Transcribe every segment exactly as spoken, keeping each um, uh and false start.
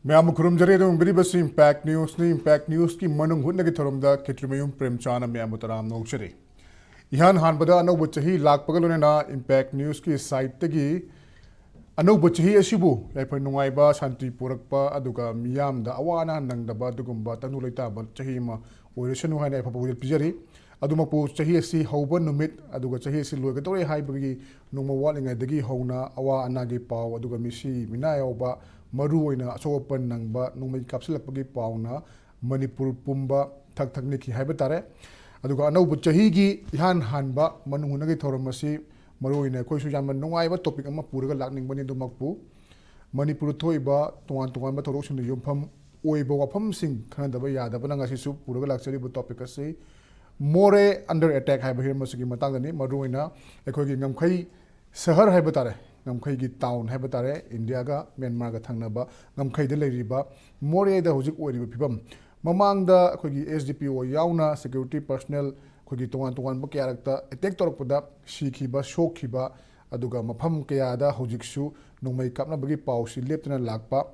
ꯃꯌꯥꯝꯕꯨ ꯈꯨꯔꯨꯝꯖꯔꯤ꯫ ꯑꯗꯨꯝ ꯌꯦꯡꯕꯤꯔꯤꯕꯁꯤ impact ꯅ꯭ꯌꯨꯁꯅꯤ꯫ Impact ꯅ꯭ꯌꯨꯁꯀꯤ ꯃꯅꯨꯡ ꯍꯨꯠꯅꯒꯤ ꯊꯧꯔꯝꯗ ꯈꯦꯇ꯭ꯔꯤꯃꯌꯨꯝ ꯄ꯭ꯔꯦꯝꯆꯥꯟꯅ ꯃꯌꯥꯝꯕꯨ ꯇꯔꯥꯝꯅ ꯑꯣꯛꯆꯔꯤ꯫ ꯏꯍꯥꯟ ꯍꯥꯟꯕꯗ ꯑꯅꯧꯕ ꯆꯍꯤ ꯂꯥꯛꯄꯒ ꯂꯣꯏꯅꯅ ꯏꯝꯄꯦꯛ ꯅ꯭ꯌꯨꯁꯀꯤ ꯁꯥꯏꯠꯇꯒꯤ ꯑꯅꯧꯕ ꯆꯍꯤ ꯑꯁꯤꯕꯨ ꯌꯥꯏꯐ ꯅꯨꯡꯉꯥꯏꯕ, ꯁꯥꯟꯇꯤ ꯄꯨꯔꯛꯄ, ꯑꯗꯨꯒ ꯃꯤꯌꯥꯝꯗ ꯑꯋꯥ ꯑꯅꯥ ꯅꯪꯗꯕ ꯑꯗꯨꯒꯨꯝꯕ ꯇꯪꯗꯨ ꯂꯩꯇꯥꯕ ꯆꯍꯤ ꯑꯃ ꯑꯣꯏꯔꯁꯅꯨ ꯍꯥꯏꯅ ꯌꯥꯏꯐ ꯄꯥꯎꯖꯦꯜ ꯄꯤꯖꯔꯤ꯫ ꯑꯗꯨꯃꯛꯄꯨ ꯆꯍꯤ ꯑꯁꯤ ꯍꯧꯕ ꯅꯨꯃꯤꯠ ꯑꯗꯨꯒ ꯆꯍꯤ ꯑꯁꯤ ꯂꯣꯏꯒꯗꯧꯔꯦ ꯍꯥꯏꯕꯒꯤ ꯅꯣꯡꯃ ꯋꯥꯠꯂꯤꯉꯩꯗꯒꯤ ꯍꯧꯅ ꯑꯋꯥ ꯑꯅꯥꯒꯤ ꯄꯥꯎ ꯑꯗꯨꯒ ꯃꯤꯁꯤ ꯃꯤꯅꯥ ꯌꯥꯎꯕ, ꯃꯔꯨ ꯑꯣꯏꯅ ꯑꯁꯣꯛ ꯑꯄꯟ ꯅꯪꯕ ꯅꯣꯡꯃꯩ ꯀꯥꯞꯁꯤꯜꯂꯛꯄꯒꯤ ꯄꯥꯎꯅ ꯃꯅꯤꯄꯨꯔ ꯄꯨꯝꯕ ꯊꯛ ꯊꯛ ꯅꯤꯛꯈꯤ ꯍꯥꯏꯕ ꯇꯥꯔꯦ꯫ ꯑꯗꯨꯒ ꯑꯅꯧꯕ ꯆꯍꯤꯒꯤ ꯏꯍꯥꯟ ꯍꯥꯟꯕ ꯃꯅꯨꯡ ꯍꯨꯠꯅꯒꯤ ꯊꯧꯔꯝ ꯑꯁꯤ ꯃꯔꯨ ꯑꯣꯏꯅ ꯑꯩꯈꯣꯏꯁꯨ ꯌꯥꯝꯅ ꯅꯨꯡꯉꯥꯏꯕ ꯇꯣꯄꯤꯛ ꯑꯃ ꯄꯨꯔꯒ ꯂꯥꯛꯅꯤꯡꯕꯅꯤ꯫ ꯑꯗꯨꯃꯛꯄꯨ ꯃꯅꯤꯄꯨꯔꯗ ꯊꯣꯛꯏꯕ ꯇꯣꯉꯥꯟ ꯇꯣꯉꯥꯟꯕ ꯊꯧꯗꯣꯛꯁꯤꯡꯗ ꯌꯨꯝꯐꯝ ꯑꯣꯏꯕ ꯋꯥꯐꯝꯁꯤꯡ ꯈꯟꯅꯗꯕ ꯌꯥꯗꯕꯅ ꯉꯁꯤꯁꯨ ꯄꯨꯔꯒ ꯂꯥꯛꯆꯔꯤꯕ ꯇꯣꯄꯤꯛ ꯑꯁꯤ ꯃꯣꯔꯦ under attack ꯍꯥꯏꯕ ꯍꯤꯔꯝ ꯑꯁꯤꯒꯤ ꯃꯇꯥꯡꯗꯅꯤ꯫ ꯃꯔꯨ ꯑꯣꯏꯅ ꯑꯩꯈꯣꯏꯒꯤ ꯉꯝꯈꯩ ꯁꯍꯔ ꯍꯥꯏꯕ ꯇꯥꯔꯦ, ꯉꯝꯈꯩꯒꯤ ꯇꯥꯎꯟ ꯍꯥꯏꯕ ꯇꯥꯔꯦ, ꯏꯟꯗꯤꯌꯥꯒ ꯃ꯭ꯌꯥꯟꯃꯥꯔꯒ ꯊꯪꯅꯕ ꯉꯝꯈꯩꯗ ꯂꯩꯔꯤꯕ ꯃꯣꯔꯦꯗ ꯍꯧꯖꯤꯛ ꯑꯣꯏꯔꯤꯕ ꯐꯤꯕꯝ꯫ ꯃꯃꯥꯡꯗ ꯑꯩꯈꯣꯏꯒꯤ S D P O ꯌꯥꯎꯅ security personnel ꯑꯩꯈꯣꯏꯒꯤ ꯇꯣꯉꯥꯟ ꯇꯣꯉꯥꯟꯕ ꯀꯌꯥꯔꯛꯇ attack ꯇꯧꯔꯛꯄꯗ ꯁꯤꯈꯤꯕ, ꯁꯣꯛꯈꯤꯕ, ꯑꯗꯨꯒ ꯃꯐꯝ ꯀꯌꯥꯗ ꯍꯧꯖꯤꯛꯁꯨ ꯅꯣꯡꯃꯩ ꯀꯥꯞꯅꯕꯒꯤ ꯄꯥꯎꯁꯤ ꯂꯦꯞꯇꯅ ꯂꯥꯛꯄ꯫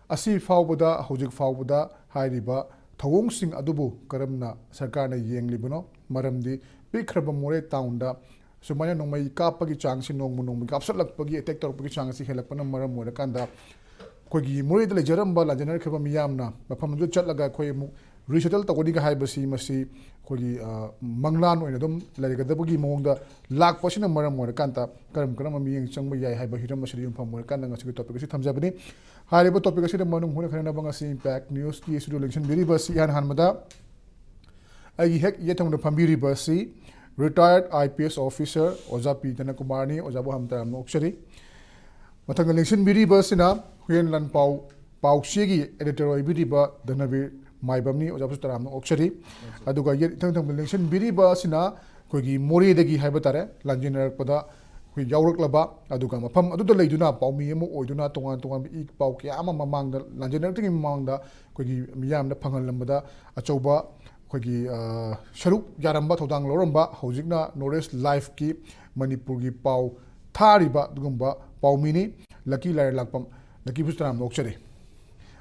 ꯑꯁꯤ ꯐꯥꯎꯕꯗ, ꯍꯧꯖꯤꯛ ꯐꯥꯎꯕꯗ ꯍꯥꯏꯔꯤꯕ ꯊꯧꯑꯣꯡꯁꯤꯡ ꯑꯗꯨꯕꯨ ꯀꯔꯝꯅ ꯁꯔꯀꯥꯔꯅ ꯌꯦꯡꯂꯤꯕꯅꯣ? ꯃꯔꯝꯗꯤ ꯄꯤꯛꯈ꯭ꯔꯕ ꯃꯣꯔꯦ ꯇꯥꯎꯟꯗ ꯁꯨꯃꯥꯏꯅ ꯅꯣꯡꯃꯩ ꯀꯥꯞꯄꯒꯤ ꯆꯥꯡꯁꯤ ꯅꯣꯡꯃ ꯅꯣꯡꯃꯒꯤ ꯀꯥꯞꯁꯤꯜꯂꯛꯄꯒꯤ, attack ꯇꯧꯔꯛꯄꯒꯤ ꯆꯥꯡ ꯑꯁꯤ ꯍꯦꯜꯂꯛꯄꯅ ꯃꯔꯝ ꯑꯣꯏꯔꯀꯥꯟꯗ ꯑꯩꯈꯣꯏꯒꯤ ꯃꯣꯔꯦꯗ ꯂꯩꯖꯔꯝꯕ, ꯂꯥꯟꯖꯦꯟꯅꯔꯛꯈꯤꯕ ꯃꯤꯌꯥꯝꯅ ꯃꯐꯝ ꯑꯗꯨꯗ ꯆꯠꯂꯒ ꯑꯩꯈꯣꯏ ꯑꯃꯨꯛ resettle ꯇꯧꯒꯅꯤꯒ ꯍꯥꯏꯕꯁꯤ ꯃꯁꯤ ꯑꯩꯈꯣꯏꯒꯤ, ꯑ, ꯃꯪꯂꯥꯟ ꯑꯣꯏꯅ ꯑꯗꯨꯝ ꯂꯩꯒꯗꯕꯒꯤ ꯃꯑꯣꯡꯗ ꯂꯥꯛꯄꯁꯤꯅ ꯃꯔꯝ ꯑꯣꯏꯔꯀꯥꯟꯗ ꯀꯔꯝ ꯀꯔꯝꯕ ꯃꯤꯠꯌꯦꯡ ꯆꯪꯕ ꯌꯥꯏ ꯍꯥꯏꯕ ꯍꯤꯔꯝ ꯑꯁꯤꯗ ꯌꯨꯝꯐꯝ ꯑꯣꯏꯔꯀꯥꯟꯗ ꯉꯁꯤꯒꯤ ꯇꯣꯄꯤꯛ ꯑꯁꯤ ꯊꯝꯖꯕꯅꯤ꯫ ꯍꯥꯏꯔꯤꯕ ꯇꯣꯄꯤꯛ ꯑꯁꯤꯗ ꯃꯅꯨꯡ ꯍꯨꯠꯅ ꯈꯟꯅꯅꯕ ꯉꯁꯤ ꯏꯝꯄꯦꯛ ꯅ꯭ꯌꯨꯁꯀꯤ studio ꯂꯦꯡꯁꯤꯟꯕꯤꯔꯤꯕ ꯑꯁꯤ ꯏꯍꯥꯟ ꯍꯥꯟꯕꯗ ꯑꯩꯒꯤ ꯍꯦꯛ ꯌꯦꯠ ꯊꯪꯕꯗ ꯐꯝꯕꯤꯔꯤꯕ ꯑꯁꯤ retired I P S officer ꯑꯣꯖꯥ ꯄꯤ ꯙꯅꯀꯨꯃꯥꯔꯅꯤ꯫ ꯑꯣꯖꯥꯕꯨ ꯍꯟꯅ ꯇꯔꯥꯝꯅ ꯑꯣꯛꯆꯔꯤ꯫ ꯃꯊꯪꯗ ꯂꯦꯡꯁꯤꯟꯕꯤꯔꯤꯕ ꯑꯁꯤꯅ ꯍꯨꯏꯌꯦꯟ ꯂꯥꯟꯄꯥꯎ ꯄꯥꯎꯆꯦꯒꯤ editor ꯑꯣꯏꯕꯤꯔꯤꯕ ꯙꯅꯕꯤꯔ ꯃꯥꯏꯕꯝꯅꯤ꯫ ꯑꯣꯖꯥꯕꯨꯁꯨ ꯇꯔꯥꯝꯅ ꯑꯣꯛꯆꯔꯤ꯫ ꯑꯗꯨꯒ ꯌꯦꯠ ꯏꯊꯪ ꯊꯪꯕꯗ ꯂꯦꯡꯁꯤꯟꯕꯤꯔꯤꯕ ꯑꯁꯤꯅ ꯑꯩꯈꯣꯏꯒꯤ ꯃꯣꯔꯦꯗꯒꯤ ꯍꯥꯏꯕ ꯇꯥꯔꯦ, ꯂꯥꯟꯖꯦꯟꯅꯔꯛꯄꯗ ꯑꯩꯈꯣꯏ ꯌꯥꯎꯔꯛꯂꯕ, ꯑꯗꯨꯒ ꯃꯐꯝ ꯑꯗꯨꯗ ꯂꯩꯗꯨꯅ ꯄꯥꯎꯃꯤ ꯑꯃ ꯑꯣꯏꯗꯨꯅ ꯇꯣꯉꯥꯟ ꯇꯣꯉꯥꯟꯕ ꯏ ꯄꯥꯎ ꯀꯌꯥ ꯑꯃ ꯃꯃꯥꯡꯗ, ꯂꯥꯟꯖꯦꯟꯅꯔꯛꯇ꯭ꯔꯤꯉꯩ ꯃꯃꯥꯡꯗ ꯑꯩꯈꯣꯏꯒꯤ ꯃꯤꯌꯥꯝꯗ ꯐꯪꯍꯜꯂꯝꯕꯗ ꯑꯆꯧꯕ ꯑꯩꯈꯣꯏꯒꯤ, ꯑ, ꯁꯔꯨꯛ ꯌꯥꯔꯝꯕ, ꯊꯧꯗꯥꯡ ꯂꯧꯔꯝꯕ, ꯍꯧꯖꯤꯛꯅ North East Liveꯀꯤ ꯃꯅꯤꯄꯨꯔꯒꯤ ꯄꯥꯎ ꯊꯥꯔꯤꯕ ꯑꯗꯨꯒꯨꯝꯕ ꯄꯥꯎꯃꯤꯅꯤ ꯂꯛꯀꯤ ꯂꯥꯏꯔꯦꯟꯂꯥꯛꯄꯝ꯫ ꯂꯛꯀꯤꯕꯨꯁꯨ ꯇꯔꯥꯝꯅ ꯑꯣꯛꯆꯔꯤ꯫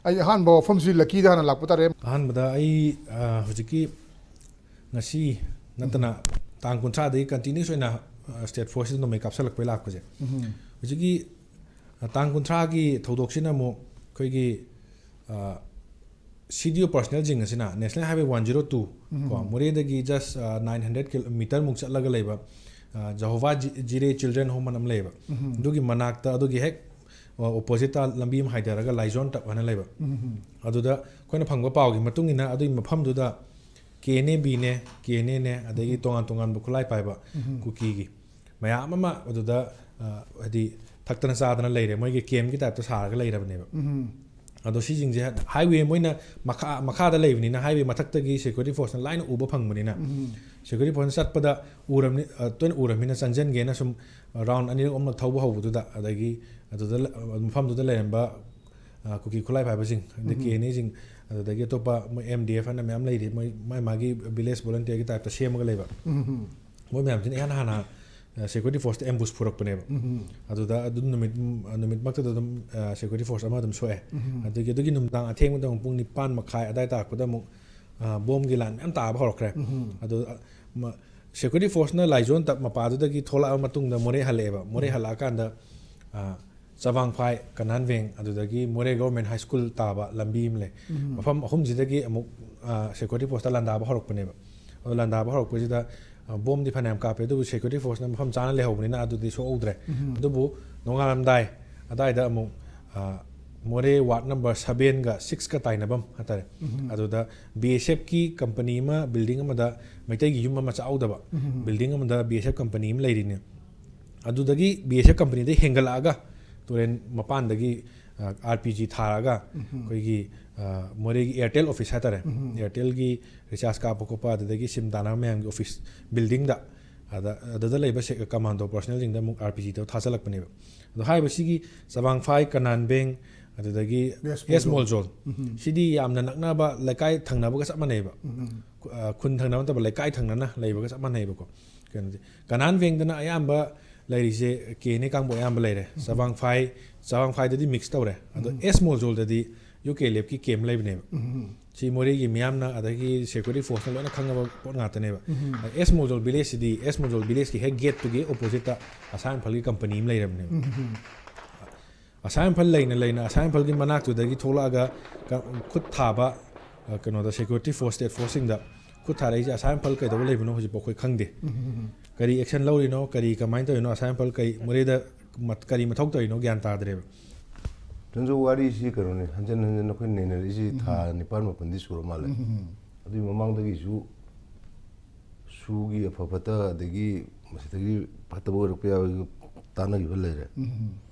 ꯑꯩ ꯑꯍꯥꯟꯕ ꯋꯥꯐꯝꯁꯤ ꯂꯛꯀꯤꯗ ꯍꯥꯟꯅ ꯂꯥꯛꯄ ꯇꯥꯔꯦ꯫ ꯑꯍꯥꯟꯕꯗ ꯑꯩ ꯑ, ꯍꯧꯖꯤꯛꯀꯤ ꯉꯁꯤ ꯅꯠꯇꯅ ꯇꯥꯡ ꯀꯨꯟꯊ꯭ꯔꯥꯗꯒꯤ ꯀꯟꯇꯤꯅ꯭ꯌꯨꯁ ꯑꯣꯏꯅ ꯁ꯭ꯇꯦꯠ ꯐꯣꯔꯁꯁꯤꯗ ꯅꯣꯡꯃꯩ ꯀꯥꯞꯁꯤꯜꯂꯛꯄꯩ ꯂꯥꯛꯄꯁꯦ꯫ ꯍꯧꯖꯤꯛꯀꯤ ꯑ, ꯇꯥꯡ ꯀꯨꯟꯊ꯭ꯔꯥꯒꯤ ꯊꯧꯗꯣꯛꯁꯤꯅ ꯑꯃꯨꯛ ꯑꯩꯈꯣꯏꯒꯤ ꯁꯤ ꯗꯤ ꯑꯣ ꯄꯔꯁꯅꯦꯜꯁꯤꯡ ꯑꯁꯤꯅ national highway one zero two ꯀꯣ, ꯃꯣꯔꯦꯗꯒꯤ ꯖꯁ ꯅꯥꯏꯟ ꯍꯟꯗ꯭ꯔꯦꯠ ꯀꯤꯂꯣꯃꯤꯇꯔꯃꯨꯛ ꯆꯠꯂꯒ ꯂꯩꯕ ꯖꯍꯣꯕꯥ ꯖꯤꯔꯦ ꯆꯤꯜꯗ꯭ꯔꯦꯟ ꯍꯣꯝ ꯑꯅ ꯑꯃ ꯂꯩꯌꯦꯕ꯫ ꯑꯗꯨꯒꯤ ꯃꯅꯥꯛꯇ, ꯑꯗꯨꯒꯤ ꯍꯦꯛ ꯑꯣꯄꯣꯖꯤꯠꯇ ꯂꯝꯕꯤ ꯑꯃ ꯍꯥꯏꯊꯔꯒ ꯂꯥꯏꯖꯣꯟ ꯇꯞ ꯍꯥꯏꯅ ꯂꯩꯕ꯫ ꯑꯗꯨꯗ ꯑꯩꯈꯣꯏꯅ ꯐꯪꯕ ꯄꯥꯎꯒꯤ ꯃꯇꯨꯡ ꯏꯟꯅ ꯑꯗꯨꯒꯤ ꯃꯐꯝꯗꯨꯗ ꯀꯦ ꯑꯦꯟ ꯑꯦ ꯕꯤꯅꯦ, ꯀꯦ ꯑꯦꯟ ꯑꯦꯅꯦ, ꯑꯗꯒꯤ ꯇꯣꯉꯥꯟ ꯇꯣꯉꯥꯟꯕ ꯈꯨꯠꯂꯥꯏ ꯄꯥꯏꯕ ꯀꯨꯀꯤꯒꯤ ꯃꯌꯥꯝ ꯑꯃ ꯑꯗꯨꯗ, ꯑ, ꯍꯥꯏꯗꯤ ꯊꯛꯇꯅ ꯆꯥꯗꯅ ꯂꯩꯔꯦ, ꯃꯣꯏꯒꯤ ꯀꯦꯝꯞꯀꯤ ꯇꯥꯏꯞꯇ ꯁꯥꯔꯒ ꯂꯩꯔꯕꯅꯦꯕ꯫ ꯑꯗꯣ ꯁꯤꯁꯤꯡꯁꯦ ꯍꯥꯏꯋꯦ ꯃꯣꯏꯅ ꯃꯈꯥ, ꯃꯈꯥꯗ ꯂꯩꯕꯅꯤꯅ, ꯍꯥꯏꯋꯦ ꯃꯊꯛꯇꯒꯤ ꯁꯦꯀ꯭ꯌꯨꯔꯤꯇꯤ ꯐꯣꯔꯁꯅ ꯂꯥꯏꯅ ꯎꯕ ꯐꯪꯕꯅꯤꯅ, ꯁꯦꯀ꯭ꯌꯨꯔꯤꯇꯤ ꯐꯣꯔꯁꯅ ꯆꯠꯄꯗ ꯎꯔꯝꯅꯤ-, ꯑ, ꯇꯣꯏꯅ ꯎꯔꯝꯅꯤꯅ ꯆꯪꯁꯤꯟꯒꯦꯅ ꯁꯨꯝ ꯔꯥꯎꯟ ꯑꯅꯤꯔꯛ ꯑꯍꯨꯝꯂꯛ ꯊꯧꯕ ꯍꯧꯕꯗꯨꯗ, ꯑꯗꯒꯤ ꯑꯗꯨꯗ ꯂ-, ꯃꯐꯝꯗꯨꯗ ꯂꯩꯔꯝꯕ, ꯑ, ꯀꯨꯀꯤ ꯈꯨꯠꯂꯥꯏ ꯄꯥꯏꯕꯁꯤꯡ, ꯑꯗꯩ ꯀꯦ ꯑꯦꯟ ꯑꯦꯁꯤꯡ, ꯑꯗꯨꯗꯒꯤ ꯑꯇꯣꯞꯄ ꯃꯣꯏ ꯑꯦꯝ ꯗꯤ ꯑꯦꯐ ꯍꯥꯏꯅ ꯃꯌꯥꯝ ꯂꯩꯔꯤ, ꯃꯣꯏ ꯃꯥꯏ ꯃꯥꯒꯤ ꯚꯤꯂꯦꯖ ꯚꯣꯂꯟꯇꯤꯌꯔꯒꯤ ꯇꯥꯏꯞꯇ ꯁꯦꯝꯃꯒ ꯂꯩꯕ꯫ ꯃꯣꯏ ꯃꯌꯥꯝꯁꯤꯅ ꯏꯍꯥꯟ ꯍꯥꯟꯅ, ꯑ, ꯁꯦꯀ꯭ꯌꯨꯔꯤꯇꯤ ꯐꯣꯔꯁꯇ ꯑꯦꯝꯕꯨꯁ ꯐꯨꯔꯛꯄꯅꯦꯕ꯫ ꯑꯗꯨꯗ ꯑꯗꯨꯝ ꯅꯨꯃꯤꯠ, ꯅꯨꯃꯤꯠꯃꯛꯇꯨꯗ ꯑꯗꯨꯝ, ꯑ, ꯁꯦꯀ꯭ꯌꯨꯔꯤꯇꯤ ꯐꯣꯔꯁ ꯑꯃ ꯑꯗꯨꯝ ꯁꯣꯛꯑꯦ꯫ ꯑꯗꯒꯤ ꯑꯗꯨꯒꯤ ꯅꯨꯃꯤꯗꯥꯡ ꯑꯊꯦꯡꯕꯗ ꯑꯃꯨꯛ ꯄꯨꯡ ꯅꯤꯄꯥꯟ ꯃꯈꯥꯏ ꯑꯗꯥꯏ ꯇꯥꯔꯛꯄꯗ ꯑꯃꯨꯛ, ꯑ, ꯕꯣꯝꯒꯤ ꯂꯥꯟ ꯃꯌꯥꯝ ꯇꯥꯕ ꯍꯧꯔꯛꯈ꯭ꯔꯦ꯫ ꯑꯗꯨ, ꯑ, ꯃ-, ꯁꯦꯀ꯭ꯌꯨꯔꯤꯇꯤ ꯐꯣꯔꯁꯅ ꯂꯥꯏꯖꯣꯟ ꯇꯞ ꯃꯄꯥꯗꯨꯗꯒꯤ ꯊꯣꯛꯂꯛꯑ ꯃꯇꯨꯡꯗ ꯃꯣꯔꯦ ꯍꯜꯂꯛꯑꯦꯕ꯫ ꯃꯣꯔꯦ ꯍꯜꯂꯛꯑꯀꯥꯟꯗ, ꯑ, ꯆꯕꯥꯡꯐꯥꯏ, ꯀꯅꯥꯟ ꯚꯦꯡ, ꯑꯗꯨꯗꯒꯤ ꯃꯣꯔꯦ ꯒꯣꯔꯃꯦꯟ ꯍꯥꯏ ꯁ꯭ꯀꯨꯜ ꯇꯥꯕ ꯂꯝꯕꯤ ꯑꯃ ꯂꯩ꯫ ꯃꯐꯝ ꯑꯍꯨꯝꯁꯤꯗꯒꯤ ꯑꯃꯨꯛ, ꯑ, ꯁꯦꯀ꯭ꯌꯨꯔꯤꯇꯤ ꯐꯣꯔꯁꯇ ꯂꯥꯟꯗꯥꯕ ꯍꯧꯔꯛꯄꯅꯦꯕ꯫ ꯑꯗꯣ ꯂꯥꯟꯗꯥꯕ ꯍꯧꯔꯛꯄꯁꯤꯗ, ꯑ, ꯕꯣꯝꯗꯤ ꯐꯅꯌꯥꯝ ꯀꯥꯞꯄꯦ, ꯑꯗꯨꯕꯨ ꯁꯦꯀ꯭ꯌꯨꯔꯤꯇꯤ ꯐꯣꯔꯁꯅ ꯃꯐꯝ ꯆꯥꯅ ꯂꯩꯍꯧꯕꯅꯤꯅ ꯑꯗꯨꯗꯤ ꯁꯣꯛꯍꯧꯗ꯭ꯔꯦ꯫ ꯑꯗꯨꯕꯨ ꯅꯣꯡꯉꯥꯜꯂꯝꯗꯥꯏ ꯑꯗꯥꯏꯗ ꯑꯃꯨꯛ, ꯑ, ꯃꯣꯔꯦ ꯋꯥꯔꯗ ꯅꯝꯕꯔ ꯁꯕꯦꯟꯒ ꯁꯤꯛꯁꯀ ꯇꯥꯏꯅꯐꯝ ꯍꯥꯏꯇꯥꯔꯦ꯫ ꯑꯗꯨꯗ ꯕꯤ ꯑꯦꯁ ꯑꯦꯐꯀꯤ ꯀꯝꯄꯅꯤ ꯑꯃ, ꯕꯤꯜꯗꯤꯡ ꯑꯃꯗ, ꯃꯩꯇꯩꯒꯤ ꯌꯨꯝ ꯑꯃ ꯆꯥꯎꯗꯕ ꯕꯤꯜꯗꯤꯡ ꯑꯃꯗ ꯕꯤ ꯑꯦꯁ ꯑꯦꯐ ꯀꯝꯄꯅꯤ ꯑꯃ ꯂꯩꯔꯤꯅꯦ꯫ ꯑꯗꯨꯗꯒꯤ ꯕꯤ ꯑꯦꯁ ꯑꯦꯐ ꯀꯝꯄꯅꯤꯗꯒꯤ ꯍꯦꯟꯒꯠꯂꯛꯑꯒ ꯇꯨꯔꯦꯟ ꯃꯄꯥꯟꯗꯒꯤ, ꯑ, ꯑꯥꯔ ꯄꯤ ꯖꯤ ꯊꯥꯔꯒ ꯑꯩꯈꯣꯏꯒꯤ, ꯑ, ꯃꯣꯔꯦꯒꯤ ꯑꯦꯌꯥꯔꯇꯦꯜ ꯑꯣꯐꯤꯁ ꯍꯥꯏꯇꯥꯔꯦ, ꯑꯦꯌꯥꯔꯇꯦꯜꯒꯤ ꯔꯤꯆꯥꯔꯖ ꯀꯥꯞꯄ ꯈꯣꯠꯄ, ꯑꯗꯨꯗꯒꯤ ꯁꯤꯝ ꯇꯥꯟꯅꯕ ꯃꯌꯥꯝꯒꯤ ꯑꯣꯐꯤꯁ ꯕꯤꯜꯗꯤꯡꯗ, ꯑꯗ, ꯑꯗꯨꯗ ꯂꯩꯕ ꯁꯦ-, ꯀꯃꯥꯟꯗꯣ ꯄꯔꯁꯅꯦꯜꯁꯤꯡꯗ ꯑꯃꯨꯛ ꯑꯥꯔ ꯄꯤ ꯖꯤꯗ ꯊꯥꯖꯤꯜꯂꯛꯄꯅꯦꯕ꯫ ꯑꯗꯣ ꯍꯥꯏꯔꯤꯕ ꯁꯤꯒꯤ ꯆꯕꯥꯡꯐꯥꯏ, ꯀꯅꯥꯟ ꯚꯦꯡ, ꯑꯗꯨꯗꯒꯤ ꯑꯦꯁ ꯃꯣꯜꯖꯣꯜ, ꯁꯤꯗꯤ ꯌꯥꯝꯅ ꯅꯛꯅꯕ ꯂꯩꯀꯥꯏ ꯊꯪꯅꯕꯒ ꯆꯞ ꯃꯥꯟꯅꯩꯕ꯫ ꯈꯨ-, ꯑ, ꯈꯨꯟ ꯊꯪꯅꯕ ꯅꯠꯇꯕ, ꯂꯩꯀꯥꯏ ꯊꯪꯅꯅ ꯂꯩꯕꯒ ꯆꯞ ꯃꯥꯟꯅꯩꯕꯀꯣ꯫ ꯀꯩꯅꯣꯗꯤ, ꯀꯅꯥꯟ ꯚꯦꯡꯗꯅ ꯑꯌꯥꯝꯕ ꯂꯩꯔꯤꯁꯦ ꯀꯦ ꯑꯦꯟ ꯑꯦ ꯀꯥꯡꯕꯨ ꯑꯌꯥꯝꯕ ꯂꯩꯔꯦ꯫ ꯆꯕꯥꯡꯐꯥꯏ, ꯆꯕꯥꯡꯐꯥꯏꯗꯗꯤ ꯃꯤꯛꯁ ꯇꯧꯔꯦ꯫ ꯑꯗꯣ ꯑꯦꯁ ꯃꯣꯜꯖꯣꯜꯗꯗꯤ ꯌꯨ ꯀꯦ ꯑꯦꯜ ꯑꯦꯐꯀꯤ ꯀꯦꯝ ꯂꯩꯕꯅꯦꯕ꯫ ꯁꯤ ꯃꯣꯔꯦꯒꯤ ꯃꯤꯌꯥꯝꯅ ꯑꯗꯒꯤ ꯁꯦꯀ꯭ꯌꯨꯔꯤꯇꯤ ꯐꯣꯔꯁꯅ ꯂꯣꯏꯅ ꯈꯪꯉꯕ ꯄꯣꯠ ꯉꯥꯛꯇꯅꯦꯕ꯫ ꯑꯦꯁ ꯃꯣꯖꯣꯜ ꯚꯤꯂꯦꯖꯁꯤꯗꯤ, ꯑꯦꯁ ꯃꯣꯖꯣꯜ ꯚꯤꯂꯦꯖꯀꯤ ꯍꯦꯛ ꯒꯦꯠꯇꯨꯒꯤ ꯑꯣꯄꯣꯖꯤꯠꯇ ꯑꯁꯥꯝ ꯏꯝꯐꯥꯜꯒꯤ ꯀꯝꯄꯅꯤ ꯑꯃ ꯂꯩꯔꯕꯅꯦꯕ꯫ ꯑꯁꯥꯝ ꯏꯝꯐꯥꯜ ꯂꯩꯅ ꯂꯩꯅ ꯑꯁꯥꯝ ꯏꯝꯐꯥꯜꯒꯤ ꯃꯅꯥꯛꯇꯨꯗꯒꯤ ꯊꯣꯛꯂꯛꯑꯒ ꯀ-, ꯈꯨꯠ ꯊꯥꯕ, ꯑ, ꯀꯩꯅꯣꯗ, ꯁꯦꯀ꯭ꯌꯨꯔꯤꯇꯤ ꯐꯣꯔꯁ, ꯁ꯭ꯇꯦꯠ ꯐꯣꯔꯁꯁꯤꯡꯗ ꯈꯨꯠ ꯊꯥꯔꯛꯏꯁꯦ꯫ ꯑꯁꯥꯝ ꯏꯝꯐꯥꯜ ꯀꯩꯗꯧꯕ ꯂꯩꯕꯅꯣ ꯍꯧꯖꯤꯛꯐꯥꯎ ꯑꯩꯈꯣꯏ ꯈꯪꯗꯦ꯫ ꯀꯔꯤ ꯑꯦꯛꯁꯟ ꯂꯧꯔꯤꯅꯣ, ꯀꯔꯤ ꯀꯃꯥꯏꯅ ꯇꯧꯔꯤꯅꯣ, ꯑꯁꯥꯝ ꯏꯝꯐꯥꯜ ꯀꯩ, ꯃꯣꯔꯦꯗ ꯃꯠ-, ꯀꯔꯤ ꯃꯊꯧ ꯇꯧꯔꯤꯅꯣ ꯒ꯭ꯌꯥꯟ ꯇꯥꯗ꯭ꯔꯦꯕ꯫ ꯇꯨꯟꯖꯧ, ꯋꯥꯔꯤꯁꯤ ꯀꯩꯅꯣꯅꯤ, ꯍꯟꯖꯤꯟ ꯍꯟꯖꯤꯟ ꯑꯩꯈꯣꯏ ꯅꯩꯅꯔꯛꯏꯁꯤ ꯊꯥ ꯅꯤꯄꯥꯟ ꯃꯥꯄꯟꯗꯤ ꯁꯨꯔ ꯃꯥꯜꯂꯦ꯫ ꯑꯗꯨꯒꯤ ꯃꯃꯥꯡꯗꯒꯤꯁꯨ ꯁꯨꯒꯤ ꯑꯐ ꯐꯠꯇ, ꯑꯗꯒꯤ ꯃꯁꯤꯗꯒꯤ ꯐꯠꯇꯕ ꯑꯣꯏꯔꯛꯄ ꯌꯥꯕꯒꯤ ꯇꯥꯟꯅꯈꯤꯕ ꯂꯩꯔꯦ꯫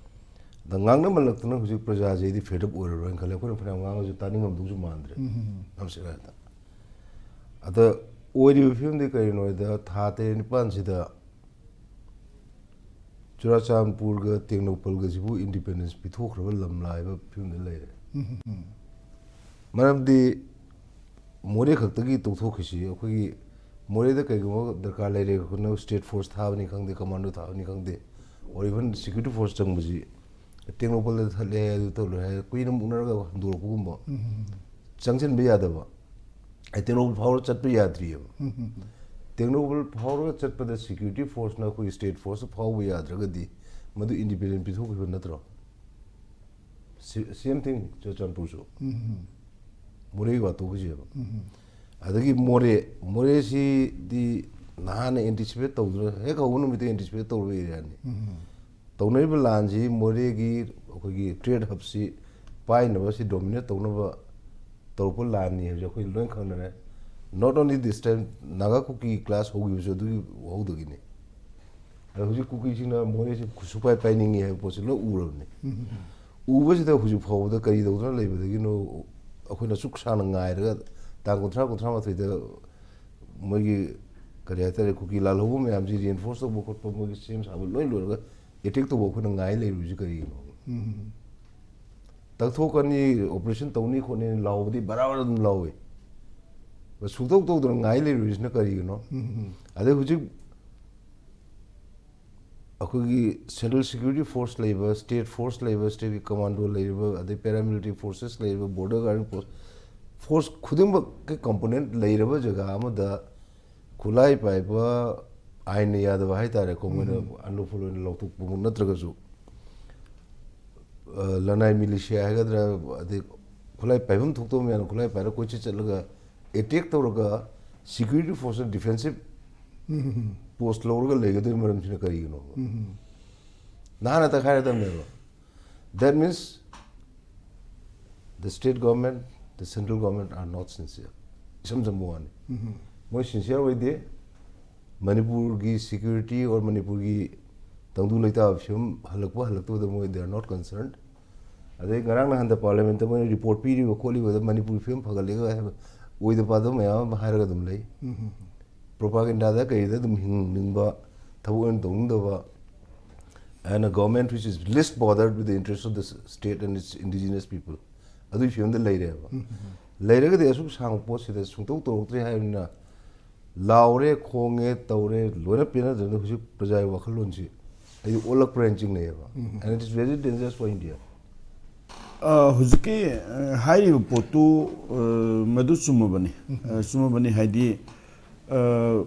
ꯑꯗ ꯉꯥꯡꯅꯃꯜꯂꯛꯇꯅ ꯍꯧꯖꯤꯛ ꯄ꯭ꯔꯖꯥꯁꯦ ꯑꯩꯗꯤ ꯐꯦꯗꯞ ꯑꯣꯏꯔꯔꯣꯏꯅ ꯈꯜꯂꯦ꯫ ꯑꯩꯈꯣꯏꯅ ꯐꯅꯌꯥꯝ ꯉꯥꯡꯉꯁꯨ ꯇꯥꯅꯤꯡꯉꯝꯗꯧꯁꯨ ꯃꯥꯟꯗ꯭ꯔꯦ꯫ ꯌꯥꯝ ꯁꯦꯡꯅ ꯍꯥꯏꯔꯕꯗ꯫ ꯑꯗ ꯑꯣꯏꯔꯤꯕ ꯐꯤꯕꯝꯗꯤ ꯀꯔꯤꯅꯣ ꯍꯥꯏꯗ, ꯊꯥ ꯇꯔꯦꯠ ꯅꯤꯄꯥꯟꯁꯤꯗ ꯆꯨꯔꯥꯆꯥꯟꯄꯨꯔꯒ ꯇꯦꯡꯅꯧꯄꯜꯒꯁꯤꯕꯨ ꯏꯟꯗꯤꯄꯦꯟꯗꯦꯟꯁ ꯄꯤꯊꯣꯛꯈ꯭ꯔꯕ ꯂꯝꯂꯥ ꯍꯥꯏꯕ ꯐꯤꯕꯝꯗ ꯂꯩꯔꯦ꯫ ꯃꯔꯝꯗꯤ ꯃꯣꯔꯦ ꯈꯛꯇꯒꯤ ꯇꯣꯛꯊꯣꯛꯈꯤꯁꯤ, ꯑꯩꯈꯣꯏꯒꯤ ꯃꯣꯔꯦꯗ ꯀꯩꯒꯨꯝꯕ ꯗꯔꯀꯥꯔ ꯂꯩꯔꯦ, ꯑꯩꯈꯣꯏꯅ ꯁ꯭ꯇꯦꯠ ꯐꯣꯔꯁ ꯊꯥꯕꯅꯤ ꯈꯪꯗꯦ, ꯀꯃꯥꯟꯗꯣ ꯊꯥꯕꯅꯤ ꯈꯪꯗꯦ, or even ꯁꯦꯀ꯭ꯌꯨꯔꯤꯇꯤ ꯐꯣꯔꯁ ꯆꯪꯕꯁꯤ ꯇꯦꯡꯅꯧꯄꯜꯗ ꯊꯠꯂꯦ ꯍꯥꯏ, ꯑꯗꯨ ꯇꯧꯔꯦ ꯍꯥꯏ, ꯀꯨꯏꯅ ꯃꯨꯛꯅꯔꯒ ꯍꯟꯗꯣꯔꯛꯄꯒꯨꯝꯕ, ꯆꯪꯁꯤꯟꯕ ꯌꯥꯗꯕ, ꯑꯩ ꯇꯦꯡꯅꯧꯄꯜ ꯐꯥꯎꯔ ꯆꯠꯄ ꯌꯥꯗ꯭ꯔꯤꯑꯕ꯫ ꯇꯦꯡꯅꯧꯄꯜ ꯐꯥꯎꯔꯒ ꯆꯠꯄꯗ ꯁꯦꯀ꯭ꯌꯨꯔꯤꯇꯤ ꯐꯣꯔꯁꯅ ꯑꯩꯈꯣꯏ ꯁ꯭ꯇꯦꯠ ꯐꯣꯔꯁꯇ ꯐꯥꯎꯕ ꯌꯥꯗ꯭ꯔꯒꯗꯤ ꯃꯗꯨ ꯏꯟꯗꯤꯄꯦꯟꯗꯦꯟ ꯄꯤꯊꯣꯛꯈꯤꯕ ꯅꯠꯇ꯭ꯔꯣ? ꯁꯦꯝ ꯊꯤꯡ ꯆꯨꯔꯆꯥꯟꯄꯨꯔꯁꯨ꯫ ꯃꯣꯔꯦꯒꯤ ꯋꯥ ꯇꯣꯛꯈꯤꯁꯦꯕ꯫ ꯑꯗꯒꯤ ꯃꯣꯔꯦ, ꯃꯣꯔꯦꯁꯤꯗꯤ ꯅꯍꯥꯟꯅ ꯑꯦꯟꯇꯤꯁꯤꯄꯦꯠ ꯇꯧꯗꯨꯅ, ꯍꯦꯛ ꯍꯧꯕ ꯅꯨꯃꯤꯠꯇ ꯑꯦꯟꯇꯤꯁꯤꯄꯦꯠ ꯇꯧꯔꯕ ꯑꯦꯔꯤꯌꯥꯅꯤ꯫ ꯇꯧꯅꯔꯤꯕ ꯂꯥꯟꯁꯤ ꯃꯣꯔꯦꯒꯤ ꯑꯩꯈꯣꯏꯒꯤ ꯇ꯭ꯔꯦꯗ ꯍꯕꯁꯤ ꯄꯥꯏꯅꯕ, ꯁꯤ ꯗꯣꯃꯤꯅꯦꯠ ꯇꯧꯅꯕ ꯇꯧꯔꯛꯄ ꯂꯥꯟꯅꯤ ꯍꯥꯏꯕꯁꯦ ꯑꯩꯈꯣꯏ ꯂꯣꯏ ꯈꯪꯅꯔꯦ꯫ Not only this time, Naga Kuki clash ꯍꯧꯈꯤꯕꯁꯨ ꯑꯗꯨꯒꯤ ꯋꯥꯍꯧꯗꯒꯤꯅꯤ꯫ ꯑꯗꯣ ꯍꯧꯖꯤꯛ ꯀꯨꯀꯤꯁꯤꯡꯅ ꯃꯣꯔꯦꯁꯤ ꯁꯨꯄꯥꯏ ꯄꯥꯏꯅꯤꯡꯉꯤ ꯍꯥꯏꯕ ꯄꯣꯠꯁꯤ ꯂꯣꯏ ꯎꯔꯕꯅꯤ꯫ ꯎꯕꯁꯤꯗ ꯍꯧꯖꯤꯛ ꯐꯥꯎꯕꯗ ꯀꯔꯤ ꯇꯧꯗꯨꯅ ꯂꯩꯕꯗꯒꯤꯅꯣ ꯑꯩꯈꯣꯏꯅ ꯑꯁꯨꯛ ꯁꯥꯡꯅ ꯉꯥꯏꯔꯒ ꯇꯥꯡ ꯀꯨꯟꯊ꯭ꯔꯥ, ꯀꯨꯟꯊ꯭ꯔꯥ ꯃꯥꯊꯣꯏꯗ ꯃꯣꯏꯒꯤ ꯀꯔꯤ ꯍꯥꯏꯇꯥꯔꯦ, ꯀꯨꯀꯤ ꯂꯥꯜꯍꯧꯕ ꯃꯌꯥꯝꯁꯤ ꯔꯤꯑꯦꯟꯐꯣꯔꯁ ꯇꯧꯕ ꯈꯣꯠꯄ, ꯃꯣꯏꯒꯤ ꯁꯦꯝ ꯁꯥꯕ ꯂꯣꯏ ꯂꯣꯏꯔꯒ ꯑꯦꯇꯦꯛ ꯇꯧꯕ ꯑꯩꯈꯣꯏꯅ ꯉꯥꯏ ꯂꯩꯔꯨꯔꯤꯁꯤ ꯀꯔꯤꯒꯤꯅꯣ? ꯇꯛꯊꯣꯛꯀꯅꯤ, ꯑꯣꯄꯔꯦꯁꯟ ꯇꯧꯅꯤ ꯈꯣꯠꯅꯤ ꯂꯥꯎꯕꯗꯤ ꯕꯔꯥꯕꯔ ꯑꯗꯨꯝ ꯂꯥꯎꯏ꯫ ꯁꯨꯛꯇꯧ ꯇꯧꯗꯅ ꯉꯥꯏ ꯂꯩꯔꯨꯔꯤꯁꯤꯅ ꯀꯔꯤꯒꯤꯅꯣ? ꯑꯗꯩ ꯍꯧꯖꯤꯛ ꯑꯩꯈꯣꯏꯒꯤ ꯁꯦꯟꯇ꯭ꯔꯦꯜ ꯁꯦꯀ꯭ꯌꯨꯔꯤꯇꯤ ꯐꯣꯔꯁ ꯂꯩꯕ, ꯁ꯭ꯇꯦꯠ ꯐꯣꯔꯁ ꯂꯩꯕ, ꯁ꯭ꯇꯦꯠꯀꯤ ꯀꯃꯥꯟꯗꯣ ꯂꯩꯔꯤꯕ, ꯑꯗꯩ ꯄꯦꯔꯥꯃꯤꯂꯤꯇꯔꯤ ꯐꯣꯔꯁꯦꯁ ꯂꯩꯔꯤꯕ, ꯕꯣꯔꯗꯔ ꯒꯥꯔꯗ ꯐꯣꯔꯁ, ꯐꯣꯔꯁ ꯈꯨꯗꯤꯡꯃꯛꯀꯤ ꯀꯝꯄꯣꯅꯦꯟꯠ ꯂꯩꯔꯕ ꯖꯒꯥ ꯑꯃꯗ ꯈꯨꯠꯂꯥꯏ ꯄꯥꯏꯕ ꯑꯥꯏꯟꯅ ꯌꯥꯗꯕ ꯍꯥꯏꯇꯥꯔꯦꯀꯣ, ꯃꯣꯏꯅ ꯑꯟꯂꯣꯐꯨꯜ ꯑꯣꯏꯅ ꯂꯧꯊꯣꯛꯄꯃꯛ ꯅꯠꯇ꯭ꯔꯒꯁꯨ, ꯑ, ꯂꯅꯥꯏ ꯃꯤꯂꯤꯁꯤꯌꯥ ꯍꯥꯏꯒꯗ꯭ꯔꯥ, ꯑꯗꯩ ꯈꯨꯠꯂꯥꯏ ꯄꯥꯏꯐꯝ ꯊꯣꯛꯇꯕ ꯃꯌꯥꯝꯅ ꯈꯨꯠꯂꯥꯏ ꯄꯥꯏꯔꯒ ꯀꯣꯏꯆꯠ ꯆꯠꯂꯒ ꯑꯦꯇꯦꯛ ꯇꯧꯔꯒ ꯁꯦꯀ꯭ꯌꯨꯔꯤꯇꯤ ꯐꯣꯔꯁꯅ ꯗꯤꯐꯦꯟꯁꯤꯞ ꯄꯣꯁ ꯂꯧꯔꯒ ꯂꯩꯒꯗꯣꯏ ꯃꯔꯝꯁꯤꯅ ꯀꯔꯤꯒꯤꯅꯣꯕ? ꯅꯍꯥꯟꯅ ꯇꯛꯈꯥꯏꯔꯗꯕꯅꯦꯕ꯫ That means the state government, the central government are not sincere. ꯏꯁꯝ ꯁꯝꯕ ꯋꯥꯅꯤ꯫ ꯃꯣꯏ ꯁꯤꯟꯁꯤꯌꯔ ꯑꯣꯏꯗꯦ꯫ ꯃꯅꯤꯄꯨꯔꯒꯤ ꯁꯦꯀ꯭ꯌꯨꯔꯤꯇꯤ ꯑꯣꯔ ꯃꯅꯤꯄꯨꯔꯒꯤ ꯇꯪꯗꯨ ꯂꯩꯇꯥꯕ ꯐꯤꯕꯝ ꯍꯜꯂꯛꯄ ꯍꯜꯂꯛꯇꯕꯗ ꯃꯣꯏ they are not concerned. ꯑꯗꯩ ꯉꯔꯥꯡ ꯅꯍꯥꯟꯗ ꯄꯥꯔꯂꯤꯌꯥꯃꯦꯟꯠꯇ ꯃꯣꯏꯅ ꯔꯤꯄꯣꯔꯠ ꯄꯤꯔꯤꯕ ꯈꯣꯠꯂꯤꯕꯗ ꯃꯅꯤꯄꯨꯔꯒꯤ ꯐꯤꯕꯝ ꯐꯒꯠꯂꯦꯒ ꯍꯥꯏꯕ ꯑꯣꯏꯗ ꯄꯥꯗꯕ ꯃꯌꯥꯝ ꯑꯃ ꯍꯥꯏꯔꯒ ꯑꯗꯨꯝ ꯂꯩ꯫ ꯄ꯭ꯔꯣꯄꯥꯒꯦꯟꯗꯥꯗ ꯀꯩꯗ ꯑꯗꯨꯝ ꯍꯤꯡꯅꯤꯡꯕ, ꯊꯕꯛ ꯑꯣꯏꯅ ꯇꯧꯅꯤꯡꯗꯕ, and a government which is least bothered with the interest of the state and its indigenous people, ꯑꯗꯨꯒꯤ ꯐꯤꯕꯝꯗ ꯂꯩꯔꯦꯕ꯫ ꯂꯩꯔꯒꯗꯤ ꯑꯁꯨꯛ ꯁꯥꯡꯕ ꯄꯣꯠꯁꯤꯗ ꯁꯨꯡꯇꯧ ꯇꯧꯔꯛꯇ꯭ꯔꯦ ꯍꯥꯏꯕꯅꯤꯅ, ꯂꯥꯎꯔꯦ, ꯈꯣꯡꯉꯦ, ꯇꯧꯔꯦ, ꯂꯣꯏꯅ ꯄꯦꯟꯅꯗ꯭ꯔꯗꯤ ꯍꯧꯖꯤꯛ ꯄ꯭ꯔꯖꯥꯒꯤ ꯋꯥꯈꯜꯂꯣꯟꯁꯤ ꯑꯩꯗꯤ ꯑꯣꯜꯂꯛꯄ꯭ꯔꯥ ꯍꯥꯏꯅ ꯆꯤꯡꯅꯩꯌꯦꯕ꯫ And it is very dangerous for India. ꯑ, ꯍꯧꯖꯤꯛꯀꯤ ꯑ, ꯍꯥꯏꯔꯤꯕ ꯄꯣꯠꯇꯨ, ꯑ, ꯃꯗꯨ ꯆꯨꯝꯃꯕꯅꯤ꯫ ꯑ, ꯆꯨꯝꯃꯕꯅꯤ ꯍꯥꯏꯗꯤ, ꯑ,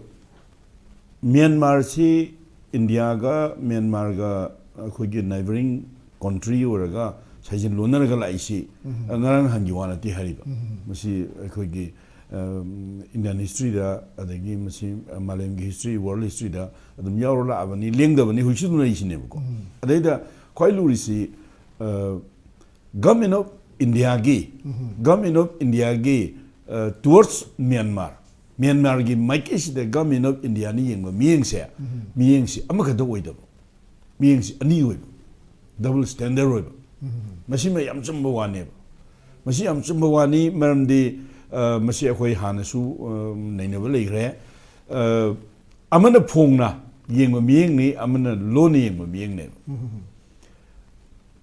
ꯃ꯭ꯌꯥꯟꯃꯥꯔꯁꯤ ꯏꯟꯗꯤꯌꯥꯒ ꯃ꯭ꯌꯥꯟꯃꯥꯔꯒ ꯑꯩꯈꯣꯏꯒꯤ ꯅꯥꯏꯕꯔꯤꯡ ꯀꯣꯟꯇ꯭ꯔꯤ ꯑꯣꯏꯔꯒ ꯁꯥꯏꯖꯤꯟ ꯂꯣꯟꯅꯔꯒ ꯂꯥꯛꯏꯁꯤ, ꯑ, ꯉꯔꯥꯡ ꯅꯍꯥꯟꯒꯤ ꯋꯥ ꯅꯠꯇꯦ ꯍꯥꯏꯔꯤꯕ꯫ ꯃꯁꯤ ꯑꯩꯈꯣꯏꯒꯤ, ꯑ, ꯏꯟꯗꯤꯌꯥꯟ ꯍꯤꯁꯇ꯭ꯔꯤꯗ, ꯑꯗꯒꯤ ꯃꯁꯤ ꯃꯥꯂꯦꯝꯒꯤ ꯍꯤꯁꯇ꯭ꯔꯤ, ꯋꯥꯔꯜ ꯍꯤꯁꯇ꯭ꯔꯤꯗ ꯑꯗꯨꯝ ꯌꯥꯎꯔ ꯂꯥꯛꯑꯕꯅꯤ, ꯂꯦꯡꯗꯕꯅꯤ, ꯍꯧꯖꯤꯛꯁꯨ ꯑꯗꯨꯝ ꯂꯩꯔꯤꯁꯤꯅꯦꯕꯀꯣ꯫ ꯑꯗꯩꯗ ꯈ꯭ꯋꯥꯏ ꯂꯨꯔꯤꯁꯤ, ꯑ, ꯒꯚꯔꯟꯃꯦꯟ ꯑꯣꯐ ꯏꯟꯗꯤꯌꯥꯒꯤ, ꯒꯚꯔꯟꯃꯦꯟ ꯑꯣꯐ ꯏꯟꯗꯤꯌꯥꯒꯤ, ꯑ, towards ꯃ꯭ꯌꯥꯟꯃꯥꯔ, ꯃ꯭ꯌꯥꯟꯃꯥꯔꯒꯤ ꯃꯥꯏꯀꯩꯁꯤꯗ ꯒꯚꯔꯟꯃꯦꯟ ꯑꯣꯐ ꯏꯟꯗꯤꯌꯥꯅ ꯌꯦꯡꯕ ꯃꯤꯠꯌꯦꯡꯁꯦ, ꯃꯤꯠꯌꯦꯡꯁꯤ ꯑꯃꯈꯛꯇ ꯑꯣꯏꯗꯕ, ꯃꯤꯠꯌꯦꯡꯁꯤ ꯑꯅꯤ ꯑꯣꯏꯕ, ꯗꯕꯜ ꯁ꯭ꯇꯦꯟꯗꯔ ꯑꯣꯏꯕ꯫ ꯃꯁꯤꯃ ꯌꯥꯝ ꯆꯨꯝꯕ ꯋꯥꯅꯦꯕ꯫ ꯃꯁꯤ ꯌꯥꯝ ꯆꯨꯝꯕ ꯋꯥꯅꯤ, ꯃꯔꯝꯗꯤ, ꯑ, ꯃꯁꯤ ꯑꯩꯈꯣꯏ ꯍꯥꯟꯅꯁꯨ, ꯑ, ꯅꯩꯅꯕ ꯂꯩꯈ꯭ꯔꯦ꯫ ꯑ, ꯑꯃꯅ ꯐꯣꯡꯅ ꯌꯦꯡꯕ ꯃꯤꯠꯌꯦꯡꯅꯤ, ꯑꯃꯅ ꯂꯣꯟꯅ ꯌꯦꯡꯕ ꯃꯤꯠꯌꯦꯡꯅꯦꯕ꯫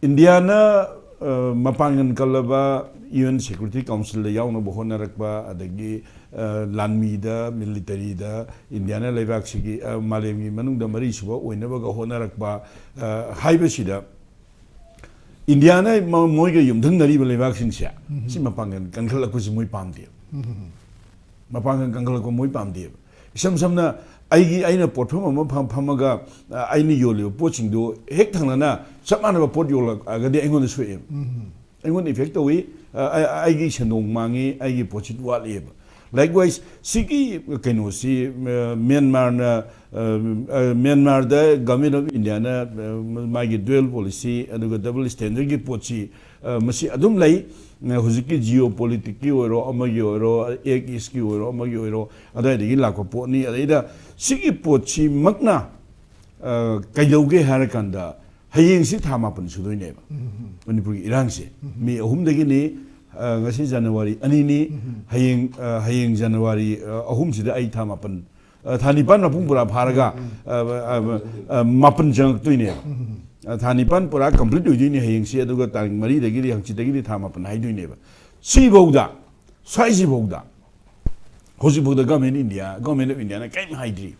ꯏꯟꯗꯤꯌꯥꯅ, ꯑ, ꯃꯄꯥꯡꯒꯜ ꯀꯜꯂꯕ ꯌꯨ ꯑꯦꯟ ꯁꯦꯀ꯭ꯌꯨꯔꯤꯇꯤ ꯀꯥꯎꯟꯁꯤꯜꯗ ꯌꯥꯎꯅꯕ ꯍꯣꯠꯅꯔꯛꯄ, ꯑꯗꯒꯤ, ꯑ, ꯂꯥꯟꯃꯤꯗ, ꯃꯤꯂꯤꯇꯔꯤꯗ ꯏꯟꯗꯤꯌꯥꯅ ꯂꯩꯕꯥꯛꯁꯤꯒꯤ, ꯑ, ꯃꯥꯂꯦꯝꯒꯤ ꯃꯅꯨꯡꯗ ꯃꯔꯤꯁꯨꯕ ꯑꯣꯏꯅꯕꯒ ꯍꯣꯠꯅꯔꯛꯄ, ꯑ, ꯍꯥꯏꯕꯁꯤꯗ ꯏꯟꯗꯤꯌꯥꯅ ꯃ-, ꯃꯣꯏꯒ ꯌꯨꯝꯊꯪꯅꯔꯤꯕ ꯂꯩꯕꯥꯛꯁꯤꯡꯁꯦ, ꯎꯝ꯫ ꯁꯤ ꯃꯄꯥꯡꯒꯜ ꯀꯟꯈꯠꯂꯛꯄꯁꯤ ꯃꯣꯏ ꯄꯥꯝꯗꯦꯕ꯫ ꯎꯝ꯫ ꯃꯄꯥꯡꯒꯜ ꯀꯟꯈꯠꯂꯛꯄ ꯃꯣꯏ ꯄꯥꯝꯗꯦꯕ꯫ ꯏꯁꯝ ꯁꯝꯅ ꯑꯩꯒꯤ, ꯑꯩꯅ ꯄꯣꯠꯐꯝ ꯑꯃ ꯐꯝ-, ꯐꯝꯃꯒ, ꯑ, ꯑꯩꯅ ꯌꯣꯜꯂꯤꯕ ꯄꯣꯠꯁꯤꯡꯗꯣ ꯍꯦꯛ ꯊꯪꯅꯅ ꯆꯞ ꯃꯥꯟꯅꯕ ꯄꯣꯠ ꯌꯣꯜꯂꯛꯑꯒꯗꯤ ꯑꯩꯉꯣꯟꯗ ꯁꯣꯛꯑꯦꯕ꯫ ꯎꯝ꯫ ꯑꯩꯉꯣꯟꯗ ꯏꯐꯦꯛ ꯇꯧꯏ꯫ ꯑ, ꯑ, ꯑꯩꯒꯤ ꯁꯦꯟꯗꯣꯡ ꯃꯥꯡꯉꯤ, ꯑꯩꯒꯤ ꯄꯣꯠꯁꯤꯠ ꯋꯥꯠꯂꯤꯑꯕ꯫ Likewise, ꯁꯤꯒꯤ ꯀꯩꯅꯣꯁꯤ, ꯑ, ꯃ꯭ꯌꯥꯟꯃꯥꯔꯅ, ꯑ, ꯑ, ꯃ꯭ꯌꯥꯟꯃꯥꯔꯗ Government of Indiaꯅ, ꯑ, ꯃꯥꯒꯤ dual policy ꯑꯗꯨꯒ double standardꯀꯤ ꯄꯣꯠꯁꯤ, ꯑ, ꯃꯁꯤ ꯑꯗꯨꯝ ꯂꯩ꯫ ꯑ, ꯍꯧꯖꯤꯛꯀꯤ geopoliticꯀꯤ ꯑꯣꯏꯔꯣ, ꯑꯃꯒꯤ ꯑꯣꯏꯔꯣ, Act Eastꯀꯤ ꯑꯣꯏꯔꯣ, ꯑꯃꯒꯤ ꯑꯣꯏꯔꯣ, ꯑꯗꯨꯋꯥꯏꯗꯒꯤ ꯂꯥꯛꯄ ꯄꯣꯠꯅꯤ꯫ ꯑꯗꯩꯗ ꯁꯤꯒꯤ ꯄꯣꯠꯁꯤꯃꯛꯅ, ꯑ, ꯀꯩꯗꯧꯒꯦ ꯍꯥꯏꯔꯀꯥꯟꯗ, ꯍꯌꯦꯡꯁꯤ ꯊꯥ ꯃꯥꯄꯟ ꯁꯨꯗꯣꯏꯅꯦꯕ꯫ ꯎꯝ꯫ ꯃꯅꯤꯄꯨꯔꯒꯤ ꯏꯔꯥꯡꯁꯦ꯫ ꯎꯝ꯫ ꯃꯦ ꯑꯍꯨꯝꯗꯒꯤꯅꯤ, ꯑ, ꯉꯁꯤ ꯖꯅꯋꯥꯔꯤ ꯑꯅꯤꯅꯤ, ꯎꯝ꯫ ꯍꯌꯦꯡ, ꯑ, ꯍꯌꯦꯡ ꯖꯅꯋꯥꯔꯤ, ꯑ, ꯑꯍꯨꯝꯁꯤꯗ ꯑꯩ ꯊꯥ ꯃꯥꯄꯟ, ꯑ, ꯊꯥ ꯅꯤꯄꯥꯟ ꯃꯄꯨꯡ ꯄꯨꯔꯥ ꯐꯥꯔꯒ, ꯎꯝ꯫ ꯑ, ꯑ, ꯑ, ꯃꯥꯄꯟ ꯆꯪꯉꯛꯇꯣꯏꯅꯦꯕ꯫ ꯎꯝ꯫ ꯑ, ꯊꯥ ꯅꯤꯄꯥꯟ ꯄꯨꯔꯥ complete ꯑꯣꯏꯗꯣꯏꯅꯤ ꯍꯌꯦꯡꯁꯤ, ꯑꯗꯨꯒ ꯇꯥꯔꯤꯛ ꯃꯔꯤꯗꯒꯤꯗꯤ, ꯍꯪꯆꯤꯠꯇꯒꯤꯗꯤ ꯊꯥ ꯃꯥꯄꯟ ꯍꯥꯏꯗꯣꯏꯅꯦꯕ꯫ ꯁꯤꯐꯧꯗ, ꯁ꯭ꯋꯥꯏꯁꯤꯐꯧꯗ ꯍꯧꯖꯤꯛꯐꯥꯎꯗ Government India, Government of Indiaꯅ ꯀꯔꯤꯝ ꯍꯥꯏꯗ꯭ꯔꯤ꯫